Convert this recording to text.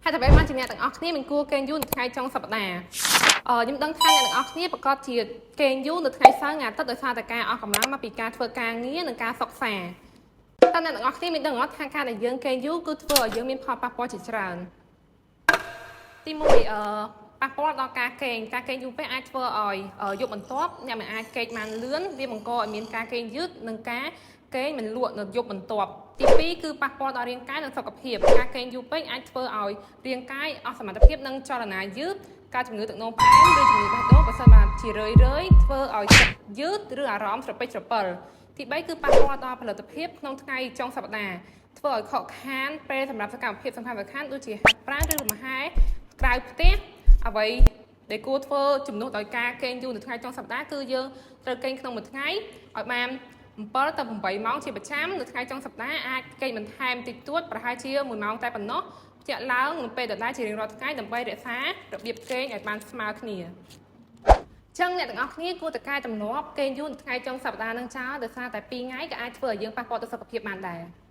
ហេតុអ្វីបានជាអ្នកទាំងអស់គ្នាមិនគួរគេងយូរនៅថ្ងៃចុងសប្តាហ៍ខ្ញុំដឹងថាអ្នកទាំងអស់គ្នាប្រាកដជាគេងយូរនៅថ្ងៃសៅរ៍ថ្ងៃអាទិត្យដោយសារតែការអស់កម្លាំងមកពីការធ្វើការងារនិងការសិក្សាតើអ្នកទាំងអស់គ្នាមានដឹងអត់ថាការដែលយើងគេងយូរគឺធ្វើឲ្យយើងមានផលប៉ះពាល់ជាច្រើនទី1ប៉ះពាល់ដល់ការគេងការគេងយូរពេកអាចធ្វើឲ្យយប់បន្ទាប់អ្នកមិនអាចគេងបានលឿនវាបង្កឲ្យមានការគេងយឺតនិងការគេងមិនលក់នៅយប់បន្ទាប់ទី2គឺប៉ះពាល់ដល់រាងកាយនិងសុខភាពការគេងយូរពេកអាចធ្វើឲ្យរាងកាយអស់សមត្ថភាពនិងចលនាយឺតការជំងឺទឹកនោមផ្អែមឬជំងឺបេះដូងបើសិនបើជារឿយៗធ្វើឲ្យចិត្តយឺតឬអារម្មណ៍ស្រពេចស្រពិលទី3គឺប៉ះពាល់ដល់ផលិតភាពក្នុងថ្ងៃចុងសប្តាហ៍ធ្វើឲ្យខកខានពេលសម្រាប់សកម្មភាពសំខាន់ៗដូចជាហាត់ប្រាណឬលំហែក្រៅផ្ទះអ្វីដែលគួរធ្វើជំនួសដោយការគេងយូរនៅថ្ងៃចុងសប្តាហ៍គឺយើងត្រូវគេងក្នុងមួយថ្ងៃឲ្យបាន7ទៅ8ម៉ោងជាប្រចាំនៅថ្ងៃចុងសប្តាហ៍អាចគេងបន្ថែមតិចតួចប្រហែលជា1ម៉ោងតែប៉ុណ្ណោះភ្ញាក់ឡើងនៅពេលដដែលជារៀងរាល់ថ្ងៃដើម្បីរក្សារបៀបគេងឲ្យបានស្មើគ្នាចឹងអ្នកទាំងអស់គ្នាគួរតែកែទម្លាប់គេងយូរនៅថ្ងៃចុងសប្តាហ៍នឹងចោលដោយសារតែ2ថ្ងៃក៏អាចធ្វើឲ្យយើងប៉ះពាល់ដល់សុខភាពបានដែរ។